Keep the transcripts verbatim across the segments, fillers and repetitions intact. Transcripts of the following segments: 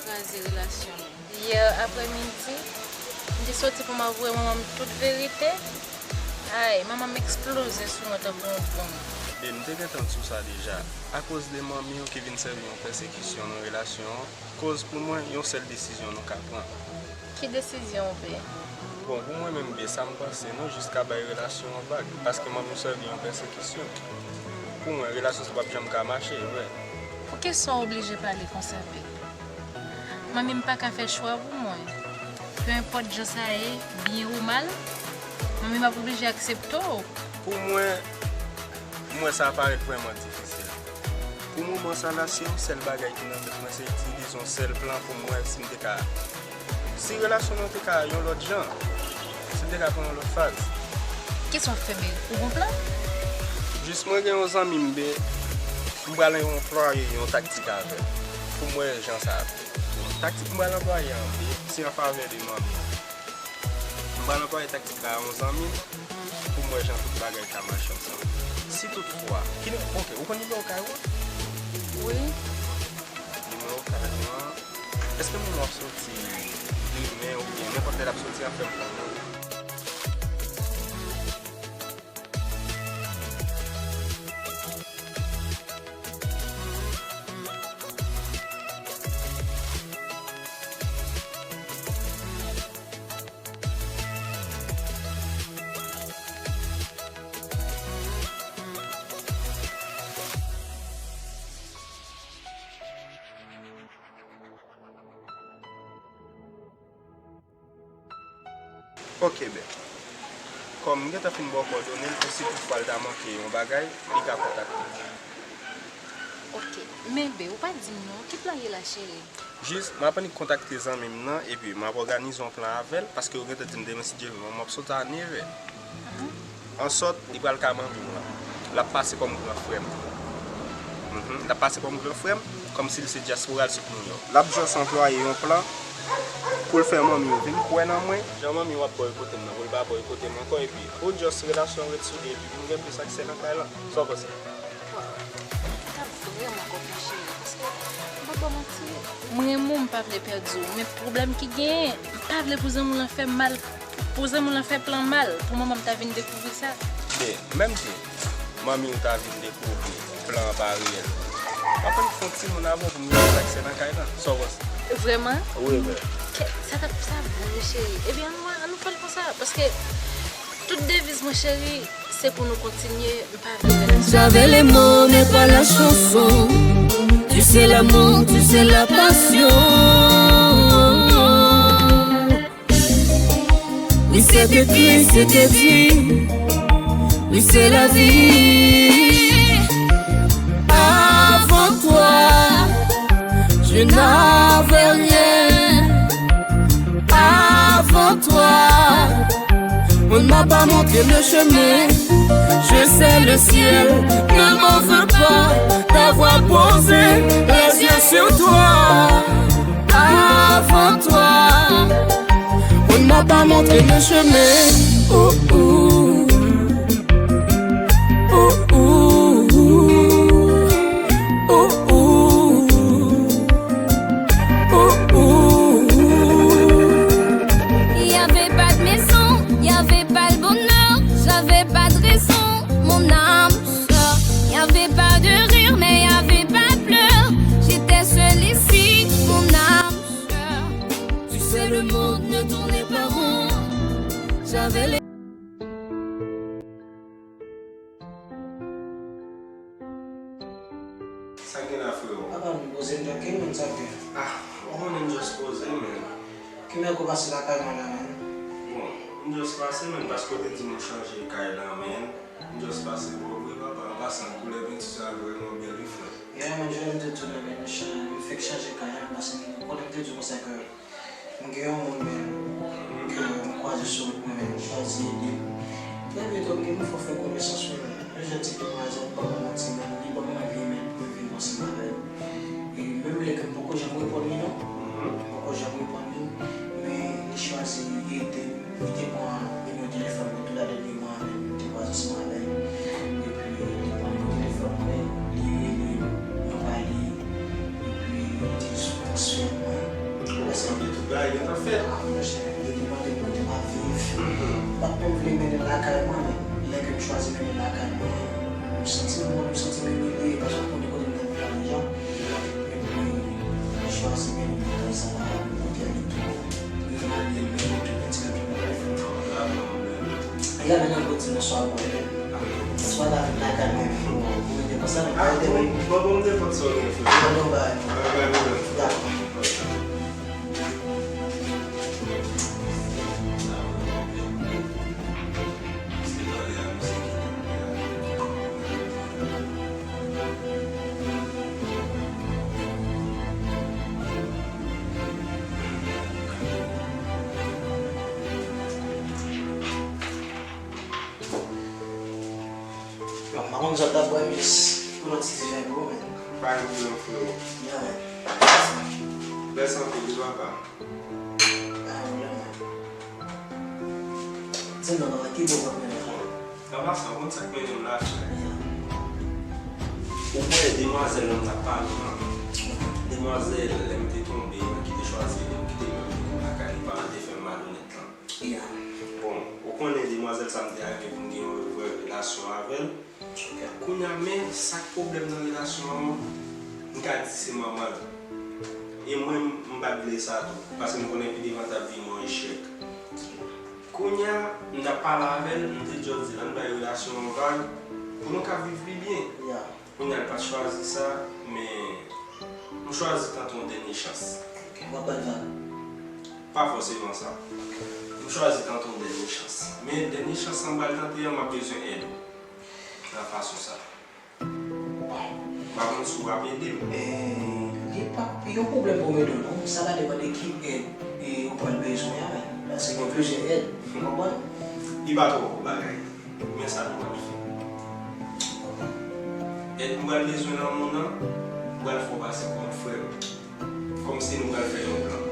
Kraze relasyon nou. Yè aprèmidi, m te soti pou m avwe manman m tout verite. Ay, manman m eksploze sou mwen tankou yon bonm. Ben, m te gentan di w sa deja. Akoz de manmi w ki vin sèvi yon pèsekisyon nan relasyon an, koz pou mwen yon sèl desizyon nou ka pran. Ki desizyon w, Ben? Bon, pou mwen menm, Ben, sa m panse, nou jis ka bay relasyon an vag, paske manmi w sèvi yon pèsekisyon. Pou mwen, relasyon sa p ap janm ka mache, vre. Poukisa w oblije pale konsa, Ben? Manmi m pa ka fè chwa pou mwen. Pe enpòt jan sa ye, byen ou mal, manmi m ap oblije aksepte w. Pou mwen, m wè sa parèt vrèman difisil. Pou moman sa la, se yon sèl bagay ki nan tèt mwen, se itilize yon sèl plan pou m wè si m te ka, si relasyon nou te ka yon lòt jan, si m te ka pran yon lòt faz. Kisa w ap fè, Ben? Ou gon plan? Jis mwen gen yon zanmi m, Ben, m pral anplwaye yon taktik avè l pou m wè jan sa ap ye. Taktik m pral anplwaye an, Ben, se an favè de manmi. M pral anplwaye taktik la a yon zanmi m pou m wè jan tout bagay ka mache ansanm. Si toutfwa, ki ni-, ok, ou konn nimewo kay ou an? Wi. Nimewo kay ou an. Èske moun w ap soti demen oubyen nenpòt lè l ap soti a fè m konnen? Ok, Ben. Kòm m gentan fin ba w kòdone l pou si toutfwa l ta manke yon bagay, li ka kontakte w. Ok. Men, Ben, ou pa di m non, ki plan ye la, cheri? Jis, m ap annik kontakte zanmi m nan, epi m ap òganize yon plan avè l, paske yo gentan di m demen, si Dye vle, m ap sot a nevè. Ansòt, li pral ka manmi w lan. L ap pase kòm gran frè m. Mhm. L ap pase kòm gran frè m, kòmsi l se dyaspora, l sot Nouyòk. L ap just anplwaye yon plan pou l fè manmi w vin kwè nan mwen. Jan manmi w ap bòykote m nan, pou l pa bòykote m ankò, epi pou just relasyon an ret soudè, epi pou m gen plis aksè nan kay lan. Sa w panse? Waw, m t ap vrèman kontan, cheri, paske m p ap ba w manti. M renmen w, m pa vle pèdi w, men pwoblèm ki genyen, m pa vle pou zanmi w lan fè mal, pou zanmi w lan fè plan mal, pou manman m ta vin dekouvri sa. Men, menm si manmi w ta vin dekouvri plan an pa reyèl, m ap annik fè yon timoun avè w pou m gen plis aksè nan kay lan. Sa w panse? Vrèman? Wi, vrè. Kè, sa t ap, sa bon, wi, cheri. Ebyen, ann, ann nou fè l konsa, paske tout deviz mwen, cheri, se pou nou kontinye, m pa vle relasyon. J'avais les mots, mais pas la chanson. Tu sais l'amour, tu sais la passion. Oui, c'était triste, c'était dur. Oui, c'est la vie. Avant toi, je n'avais rien. Avant toi, on ne m'a pas montré le chemin. Je sais le ciel ne m'en veut pas d'avoir posé les yeux sur toi. Avant toi, on ne m'a pas montré le chemin. Oh, oh. Oh, oh. Oh, oh. Oh, oh. Il y avait pas de maison, il y avait pas le bonheur, j'avais pas de raison, mon âme sœur. Il y avait pas de rire, mais il y avait pas de pleurs. J'étais seule ici, mon âme sœur. Tu sais, le monde ne tournait pas rond. J'avais les Sa k gen la, frero? Apa m poze m tanke moun sa k gen. Ah, ou konnen m just poze, men. Ki mèg ou pase lakay mwen la, men? Bon, m just pase, men, paske w te di m ou chanje kay la, men. M just pase bò w vre, papa. An pasan, koulè penti sa a vrèman bèl, wi, frè. Yeah, man, jodi m te tounen, men, m chan-, m fèk chanje kay la, paske m konnen m te di w konsa ke M gen yon moun, men, ke m kwaze sou wout mwen, men, m chwazi ede l. Trè byento, m gen pou fè konesans, wi, men. Yon jèn ti demwazèl, m pa ba w manti, men, li ban m anvi, men, pou m vin ansanm avè l. E menm lè ke m poko janm reponn li, non. M poko janm reponn li, men li chwazi ede m. Li te pran nimewo telefòn mwen tou la dènyèman, men, m te kwaze ansanm avè l. Epi, li pran nimewo telefòn mwen, li rele m, nou pale. Epi, li te sou transfè mwen. Gentan fèt. Ah, monchè, yo te mande m kote m ap viv. M pa t menm vle mennen l lakay mwen, men lè ke m chwazi mennen l lakay mwen, m santi m mal, m santi m imilye, paske w konnen kote m t ap viv la deja. Epi, m chwazi mennen l lakay sa la, pou kote a li tou, li malye, li menm tou, li ti nan tout bagay. Yale nan bòt ti nan swa mwen. Swa ta vin lakay mwen pou, pou rete konsa, men pa rete mwen. Bon, bon, m te konn sa w gen fè. Mwen non bay. Bay, bay, bay. Dakò. Bon, m pa konn sa w t ap bwè, men jis pran yon ti diven pou ou, men. Pa gen pwoblèm, freo. Yeah, man. Mèsi anpil, wi, papa. Pa gen pwoblèm, man. Di m non, papa, ki bò w ap mennen m la? An pasan, ou konn sa k mennen m la, frè? Yeah. Ou wè demwazèl lan m t ap pale w lan? Demwazèl, lè m te tonbe, ki te chwazi ede m, ki te menm vini lakay li, paran te fè m malonèt lan. Yeah. Bon, ou konnen demwazèl sa m te arive pou m gen yon vrè relasyon avè l. Ok. Kounye a, men sa k pwoblèm nan relasyon an, m ka di se manman l. E mwen, m, m pa t vle sa tou, paske m konnen pi devan t ap vin yon echèk. Kounye a, m t ap pale avè l, m te djòl di l, ann bay relasyon an yon vag, pou nou ka viv pi byen. Yeah. Kounye a, l pa t chwazi sa, men m chwazi tante yon dènye chans. Ok, w ap ba l vag? Pa fòseman sa. M chwazi tante yon dènye chans. Men dènye chans lan m pral tante an, m ap bezwen èd ou. Nan fason sa. Bon. M pa konn si w ap ede m. Eh, li pa yon pwoblèm pou m ede w, non. Sa va depann de ki èd, eh, ou pral bezwen an, men. Paske gen plizyè èd, ou konprann? Li pa twò gwo bagay. Men sa nou pral fè. Èd m pral bezwen nan moun nan, m pral fè w pase kòm frè m. Kòmsi nou pral fè yon plan.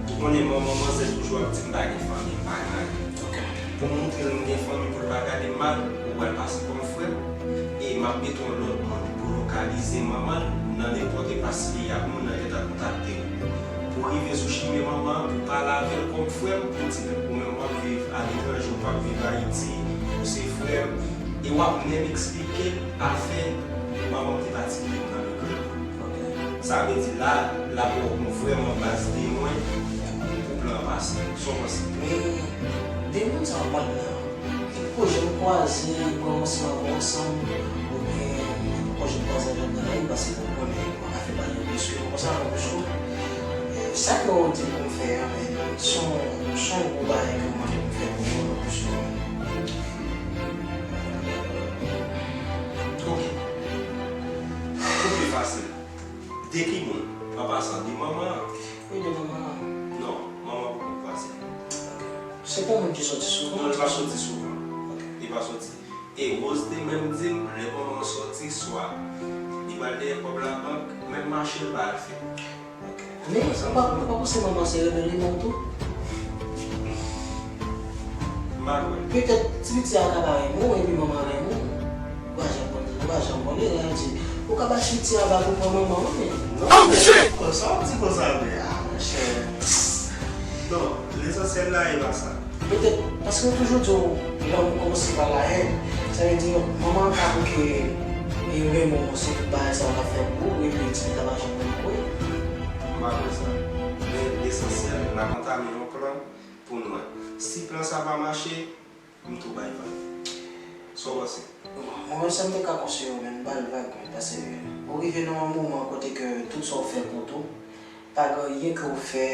Ou konnen manman manzè toujou ap di m pa gen fanmi, m pa gen ayen. Ok. Pou m montre l m gen fanmi, pou l pa gade m mal, ou pral pase kòm frè m. E m ap mete yon lòt moun pou lokalize manman l nan nenpòt espas li ye a, pou moun nan gentan kontakte w. Pou rive sou chimen manman an, pou pale avè l kòm frè m, pou di l ou menm w ap viv aletranje, ou p ap viv Ayiti, ou se frè m. E w ap menm eksplike l afè manman m te pati kite m nan regrè. Ok. Sa vle di la, l ap wè w kon vrèman baz temwen pou plan an pase. Sa w panse? Men, de moun sa yo mwen nan, li poko janm kwaze, pran yon sèl ansanm, oubyen li poko janm kwaze avèk nan lari, paske ou konnen, mwen ka fè bagay yo plis ke ou konsa, mwen plis ke ou. E sa ke ou di pou m fè a, men, se yon, se yon gwo bagay ke ou mande pou m fè pou ou, mwen plis ke ou. Ok. Pou pi fasil. De ki moun? An pasan, de manman an? Wi, de manman an. Non, manman poko kwaze. Ok. Se pa yon moun ki soti souvan? Non, li pa soti souvan. Ok. Li pa soti. E Rose te menm di m, lè manman an soti, swa li pral dèyè kòb labank, menm mache l pa al fè. Ok. Men, ou pa, ou pa panse manman se renmen li menm tou? M pa kwè. Petèt, ti piti a ka pa renmen w, epi manman renmen w. Ou pa janm konnen, ou pa janm konnen, lè yo di, ou ka bat piti a vag ou pran manman w, men. Non, men, konsa, w di konsa, men, ah, monchè. Non, lesansyèl la, e pa sa. Petèt, paske yo toujou di w, lanmou kòmanse pa la haine. Sa vle di, manman an ka bouke, li renmen w, se tout bagay sa yo l ap fè pou ou, epi ti piti a pa janm renmen w. M pa kwè sa. Men lesansyèl, n ap antame yon plan pou n wè. Si plan sa pa mache, m tou bay vag. Sa w panse? Bon, mwen menm sa m te ka konseye w, men m ba l vag, men, paske ou rive nan yon moman kote ke tout sa w fè kont ou, pa gen anyen ke w fè,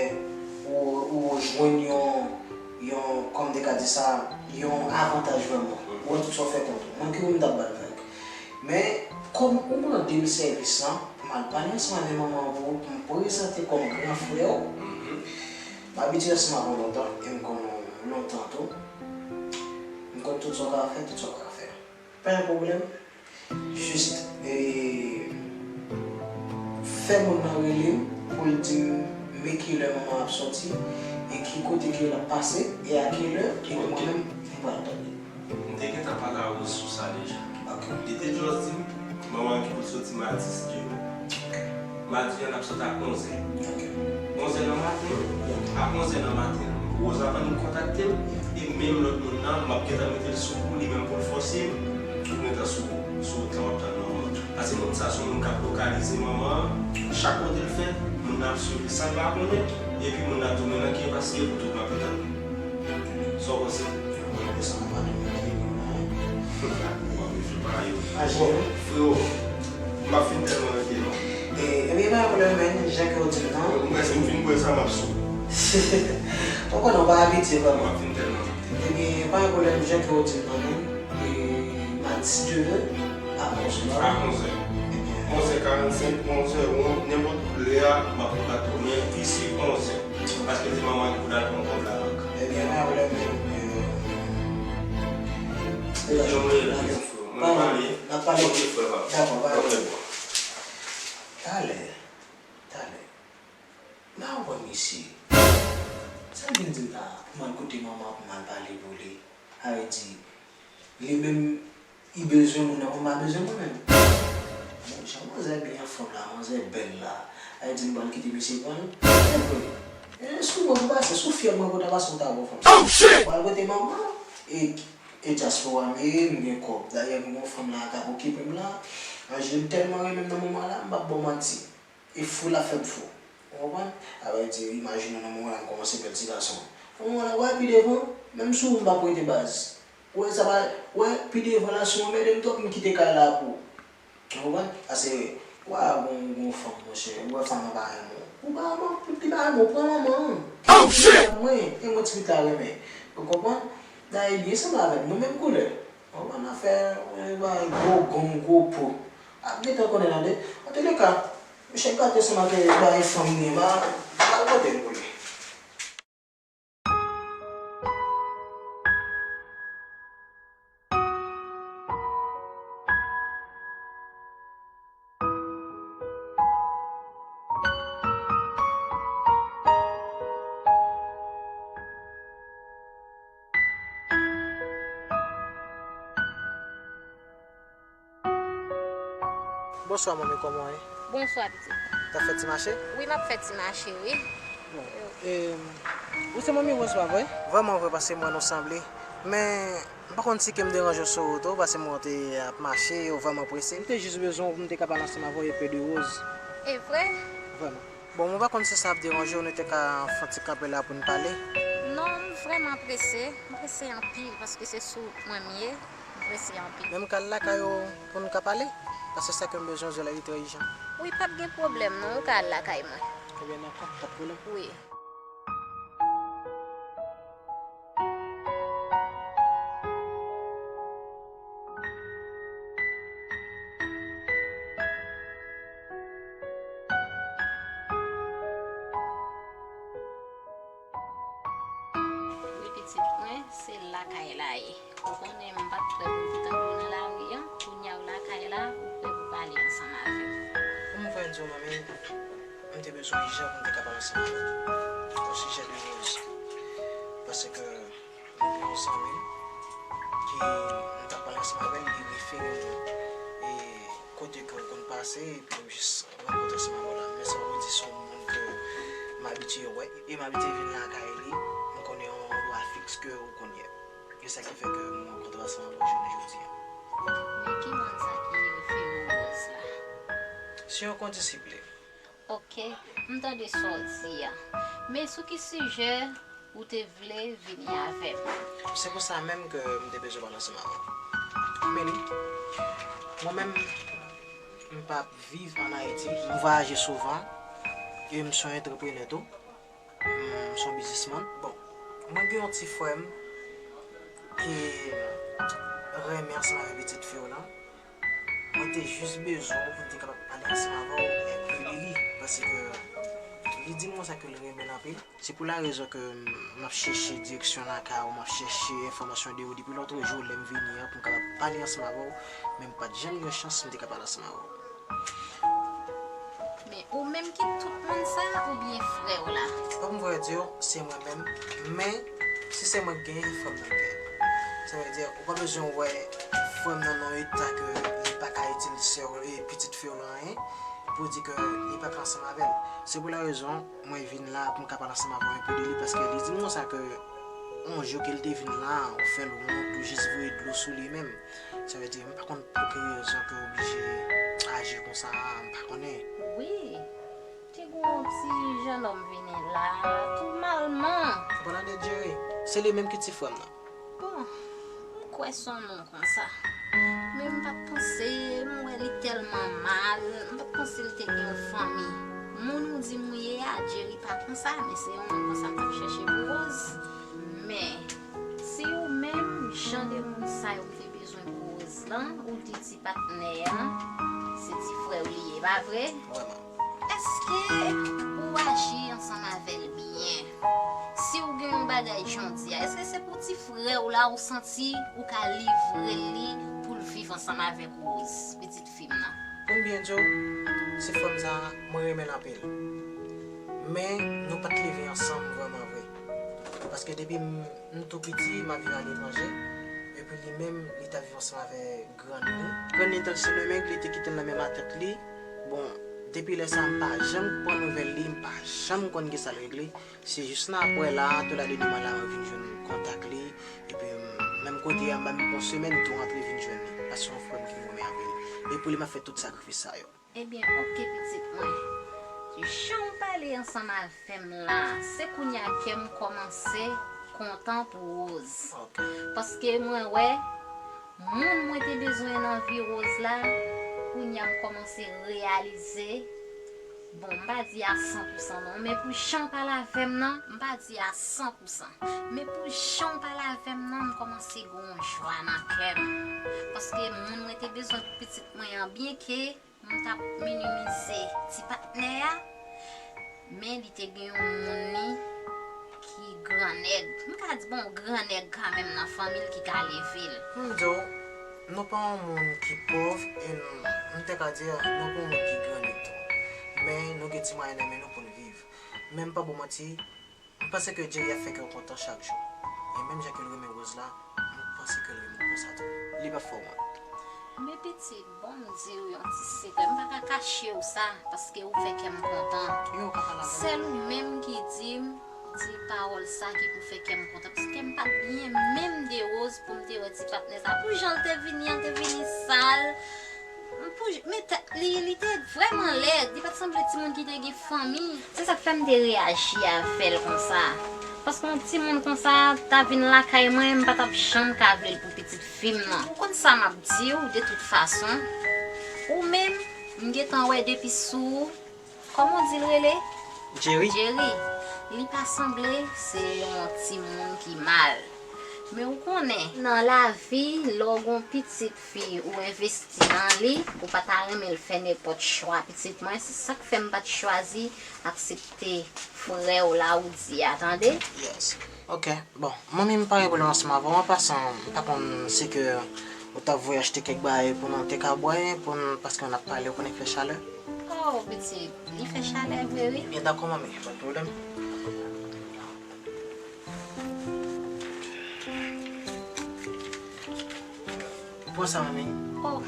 ou, ou jwenn yon, yon, kòman m te ka di sa, yon avantaj vrèman. Ou wè tout sa w fè kont ou. Mwen ki pou m t ap ba l vag. Men, kòm ou mande m sèvis lan, m al pale ansanm avè manman an pou ou, pou m prezante kòm gran frè w. M abitye ansanm avè w lontan, e m konn ou lontan tou. M konn tout sa w ka fè, tout sa w ka fè. Pa gen pwoblèm. Jis, e, fè moun nan rele m pou l di m men kilè manman ap soti, e ki kote ke l ap pase, e a kilè, e mwen menm, m pral tande. M te gentan pale a Rose sou sa deja. Ok. Li te just di m, manman ki pou l soti madi, si Dye vle. Ok. Madi an, l ap soti a onzè. Ok. Onzè nan maten, a onzè nan maten, Rosa pa kontakte m, e menm lòt moun nan, m ap gentan mete l sou kou li menm pou l fòse m, pou l gentan sou, sou wout lan, m ap tann manman. Paske moun sa se yon moun k ap lokalize manman an, chak kote l fè, moun nan ap swiv li san l pa konnen, epi moun nan ap di w men nan ki enpas li ye pou tout m ap gentan. Sa w panse? Mwen, sa m pa tande, mwen, mwen, mwen. Bon, freo, m ap fin tèlman rete non. E, ebyen, pa gen pwoblèm, men, jan ke w di m nan. Mwen, si m fin bwè sa, m ap sou. Ou konnen, w pa abitye vrèman. M ap fin tèlman rete. Ebyen, pa gen pwoblèm, jan ke w di m nan, men. E, madi demen, a onzè. A onzè. Ebyen. Onzè karannsenk, onzè, nenpòt lè a, m ap kontakte w. Men, isi, onzè. Paske se manman ki pou t al pran kòb la bank. Ebyen, pa gen pwoblèm, men, e, Yon mwen rete, frè. Mwen pale. N ap pale. Ok, frè, pa. Dakò, pa. Ok, bon. Talè, talè. M pa konprann misye. Sa l vin di m la, pou m al kote manman an, pou m al pale pou li. Sa vle di, li menm, li bezwen moun nan, pou m pa bezwen mwen menm. Bon, jan manzè byen anfòm la, manzè bèl la. Sa vle di m pral kite misye pran l. Se vre. E sou mwen pou pase, sou fyèl mwen pou ta pase, ou ta bon fanm. Oh, shit! Pral kote manman, e, e dyaspora m ye, m gen kòb. Dayè, m gen yon fanm la k ap okipe m la. Anjel tèlman renmen m nan moman la, m p ap ba w manti. E fou l ap fè m fou. Ou konprann? Sa vle di, imajine w nan moman la, m kòmanse bèl ti gason. Nan moman la, w wè pi devan, menm si w m p ap rete baz. Ou wè sa pa, ou wè pi devan la, si w anmède m twòp, m kite kay la pou ou. Ou konprann? Paske, w a gon, gon fanm, monchè, ou wè fanm nan pa renmen w. Ou pa renmen w, li pa renmen w, pran manman an. Oh, shit! Mwen, e mwen ti pitit la renmen. Ou konprann? Dayè, li byen sanble avè m, nou menm koulè. Ou konprann afè, e, bay gwo gonm, gwo po. Ap gentan konnen tande. Antouleka, misye gate ansanm ak, e, bay fanm li, ma, ma kote m pou li. Bonswa, manmi, kòman w ye? Bonswa, pitit. T ap fè ti mache? Wi, m ap fè ti mache, wi. Bon, e, ou se manmi Rose, pa vre? Vrèman vre, paske m wè nou sanble. Men, m pa konn si ke m deranje w sou wout ou, paske m wè w te ap mache, ou vrèman prese. M te jis bezwen w pou m te ka pale ansanm avè w, e pe de Rose. E vre? Vrèman. Bon, mwen pa konn si sa ap deranje w, nou te ka fè yon ti kanpe la pou n pale. Non, m vrèman prese. M prese anpil paske se sou wout mwen m ye. M prese anpil. Men m ka al lakay ou pou n ka pale? Paske sa ke m bezwen di w la, li trè ijan. Wi, p ap gen pwoblèm non, ou ka al lakay mwen. Ebyen, dakò, pa de pwoblèm. Wi. Wi, pitit mwen, se lakay la ye. Ou konnen m pa t prè pou m tann ou nan lari an, kounye a w lakay la, ou prè pou pale ansanm avè m. Kòm m vin di w, manmi, m te bezwen ijan pou m te ka pale ansanm avè w. Yon sijè de Rose. Paske m gen yon zanmi ki m t ap pale ansanm avè l, li refere m, e, kote ke w konn pase, epi m jis rankontre ansanm avè w la. Men sa vle di se yon moun ke m abitye wè, e m abitye vin lakay li, m konnen yon andwa fiks ke ou konn ye. E sa ki fè ke m rankontre ansanm avè w jounen jodi a. Men ki moun sa ki refere w Rose la? Se yon kondisip li. Ok, m tande sa w di a. Men sou ki sijè ou te vle vini avè m? Se pou sa menm ke m te bezwen pale ansanm avè w. Meli, mwen menm, m pa viv ann Ayiti. M vwayaje souvan e m se yon antreprenè tou. M se yon biznismann. Bon, mwen gen yon ti frè m ki renmen ansanm avèk pitit fi w lan. Mwen te jis bezwen w pou m te kapab pale ansanm avè w enpe de li, paske li di m konsa ke l renmen l anpil. Se pou la rezon ke m ap chèche direksyon lakay ou, m ap chèche enfòmasyon de ou depi lòtrejou lè m vini an pou m kapab pale ansanm avè w, men m pa t janm gen chans m te ka pale ansanm avè w. Men ou menm ki tout moun sa oubyen frè w la? Pou m vrè di w, se mwen menm, men si se mwen k genyen, frè m nan k genyen. Sa vle di, ou pa bezwen wè frè m nan nan yon eta ke li pa ka itil sè w e pitit fi w lan anyen. pou di ke li pa ka ansanm avè l. Se pou la rezon mwen vin la pou m ka pale ansanm avè w enpe de li, paske li di m konsa ke yon jou ke l te vin la, ou fè l wont, ou jis voye dlo sou li menm. Sa vle di, m pa konn pou ki rezon ke w oblije aji konsa a, m pa konnen. Wi, te gen yon ti jennonm vini la, tou malman. Ou pale de Jerry? Se li menm ki ti frè m nan. Bon, m kwè se yon non konsa. Men m pa t panse, m wè li tèlman mal, m pa t panse li te gen yon fanmi. Moun ou di m ou ye a, Jerry pa konsa, men se yon moun konsa m t ap chèche pou Rose. Men, si ou menm, jan de moun sa yo m te bezwen pou Rose lan, ou di ti patnè an, se ti frè w li ye, pa vre? Vrèman. Èske ou aji ansanm avè l byen? Si w gen yon bagay jan w di a, èske se pou ti frè w la ou santi ou ka livre li pou l viv ansanm avèk Rose, pitit fi m nan? Pou m byen di w, ti frè m sa a, mwen renmen l anpil. Men, nou pa t leve ansanm vrèman vre. Paske depi m, m tou piti, m ap viv aletranje. Epi li menm, li t ap viv ansanm avèk grann li. Grann li t al Sendomeng, li te kite l nan men matant li. Bon, depi lè sa a, m pa janm pran nouvèl li, m pa janm konn kisa l regle. Se jis nan apre la, tou la de demen la, mwen vin jwenn kontak li. Epi, m, menm kote a, m ba m yon semèn, m tou rantre vin jwenn li. Paske se yon frè m ke m renmen anpil. E pou li, m ap fè tout sakrifis sa yo. Ebyen, oke, pitit mwen. Jan w pale ansanm avè m la, se kounye a ke m kòmanse kontan pou Rose. Ok. Paske mwen wè, moun mwen te bezwen nan vi Rose la, kounye a m kòmanse reyalize. Bon, m pa di a san pou san non, men pou jan w pale avè m nan, m pa di a san pou san. Men pou jan w pale avè m nan, m kòmanse gen yon jwa nan kè m. Paske moun mwen te bezwen pou pitit mwen an, byenke m t ap minimize ti patnè a, men li te gen yon moun li ki gran nèg. M ka di, bon, gran nèg kanmenm nan fanmi l ki ka leve l. M di w, nou pa yon moun ki pòv, e n, m te ka di, nou pa yon moun ki gran nèg tou. Men nou gen ti mwayen nan men nou pou n viv. Men m pa ba w manti, m panse ke Jerry ap fè kè w kontan chak jou. E menm jan ke l renmen Rose la, m panse ke l renmen w konsa tou. Li p ap fè w wont. Men pitit, bon, m di w yon ti sekrè. M pa ka kache w sa, paske ou fè kè m kontan. Wi, ou ka pale avè m. Sèl ou menm ki di m, di pawòl sa ki pou fè kè m kontan. Paske m pa t byen menm de Rose pou m te wè ti patnè sa. Pou jan l te vini an, te vini sal. Pou j-, men tèt li, li te vrèman lèd. Li pa t sanble timoun ki te gen fanmi. Se sa k fè m te reyaji avè l konsa. Paske yon timoun konsa ta vin lakay mwen, m pa t ap janm ka vle l pou pitit fi m nan. Ou konn sa m ap di w, de tout fason. Ou menm, m gentan wè depi sou ou. Kòman w di l rele? Jerry. Jerry. Li pa sanble se yon timoun ki mal. Men ou konnen, nan lavi, lè w gon pitit fi ou envesti nan li, ou pa ta renmen l fè nenpòt chwa pitit mwen. Se sa k fè m pa t chwazi aksepte frè w la ou di a, tande? Yes. Ok. Bon, manmi, m pa gen pwoblèm ansanm avè w. An pasan, m pa konn si ke ou t ap voye achte kèk bagay pou nou te ka bwè, pou n, paske n ap pale, ou konnen fè chalè. Oh, pitit, li fè chalè vre, wi. Ebyen, dakò, manmi, pa t pwoblèm. Pran sa, manmi. Oh,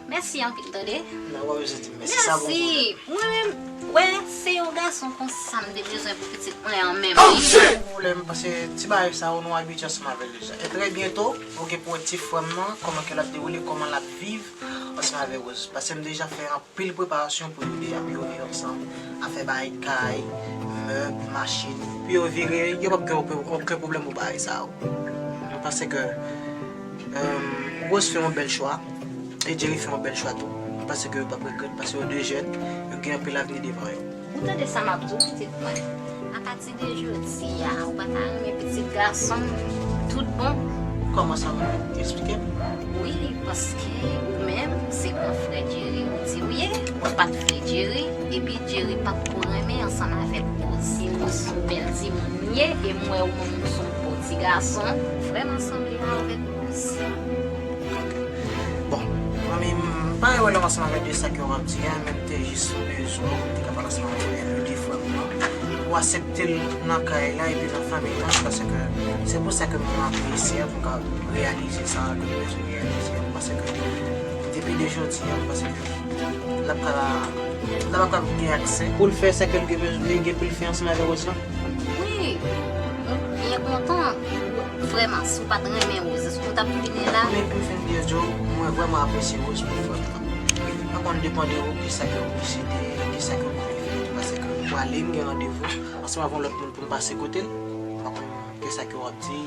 mèsi anpil, tande. Non, pa bezwen di m mèsi, sa bon pou ou. Mèsi. Mwen menm, wè, se yon gason konsa m te bezwen pou pitit mwen an menm, wi. Oh, shit! Pwoblèm, paske ti bagay sa yo, nou abitye ansanm avè l deja. E trè byento, ou gen pou wè ti frè m nan, kòman ke l ap dewoule, kòman l ap viv ansanm avè Rose. Paske m deja fè anpil preparasyon pou yo de a, pou yo viv ansanm, afè bay kay, mèb, machin, pou yo vire, yo p ap gen okenn, okenn pwoblèm pou bagay sa yo. Mwen panse ke, euh, Rose fè yon bèl chwa, e Jerry fè yon bèl chwa tou. Mwen panse ke yo p ap regrèt, paske yo de jèn, yo gen anpil avni devan yo. Ou tande sa m ap di w, pitit mwen? Apati de jodi a, ou pa ta renmen pitit gason m tout bon? Kòman sa, manmi? Eksplike m. Wi, paske ou menm, se gran frè Jerry ou di w ye. Ou pa t vle Jerry, epi Jerry p ap ko renmen ansanm avèk Rose. E Rose se yon bèl timoun li ye, e m wè ou menm ou se yon bon ti gason. Ou vrèman sanble avèk Rose. Bon, manmi, m pa gen pwoblèm ansanm avèk de sa ke w ap di a, men m te jis bezwen pou m te ka pale ansanm avè w, enpe de frè m nan, pou aksepte l nan kay la epi nan fanmi nan, paske se pou sa ke m apresye pou m ka reyalize sa ke m bezwen reyalize. Paske depi de jodi a, paske l ap ka L ap kapab gen aksè pou l fè sa ke l gen bezwen, gen pou l fè ansanm avèk Rose lan. Wi, m byen kontan. Vrèman, si w pa t renmen Rose, èske w t ap vini la? Men pou m fin byen di w, mwen vrèman apresye Rose pou frè m nan. Mwen konn depann de ou, kisa ke ou deside, kisa ke ou vle fè. Paske m prale, m gen randevou ansanm avèk yon lòt moun pou m pase kote l. Mwen konn kisa ke w ap di.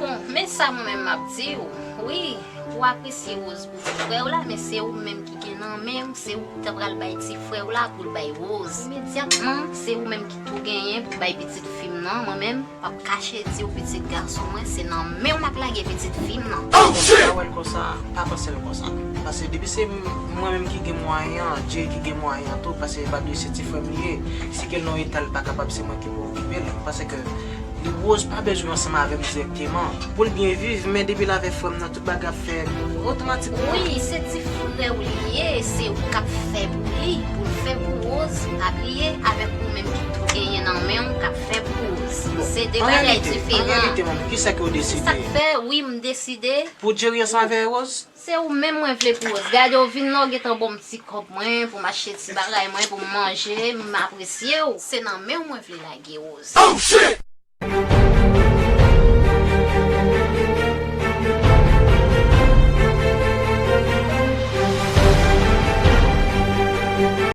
Bon, men sa mwen menm m ap di w. Wi, ou apresye Rose pou ti frè w la, men se ou menm ki gen nan men w, se ou ki ta pral bay ti frè w la pou l bay Rose. Imedyatman, se ou menm ki tou genyen pou bay pitit fi m nan. Mwen menm, m p ap kache di w, pitit gason mwen, se nan men w m ap lage pitit fi m nan. Pa wè l konsa, pa panse l konsa. Paske depi se m- mwen menm ki gen mwayen an, Jay ki gen mwayen an tou, paske pa bliye se ti frè m li ye. Si gen yon eta l pa kapab, se mwen ki pou okipe l. Paske Rose pa bezwen ansanm avè m dirèkteman. Pou l byen viv, men depi l avè frè m nan, tout bagay ap fèt otomatikman. Wi, se ti frè w li ye, se ou k ap fè pou li, pou l fè pou Rose, pa bliye, avèk ou menm ki tou genyen nan men w k ap fè pou Rose. Se de bagay diferan. An reyalite, manmi, kisa ke w deside? Se sa k fè, wi, m deside. Pou Jerry ansanm avè Rose? Se ou menm mwen vle pou Rose. Gade, w vin la, w gentan ban m ti kòb mwen, pou m achte ti bagay mwen, pou m manje, m apresye w. Se nan men w mwen vle lage Rose.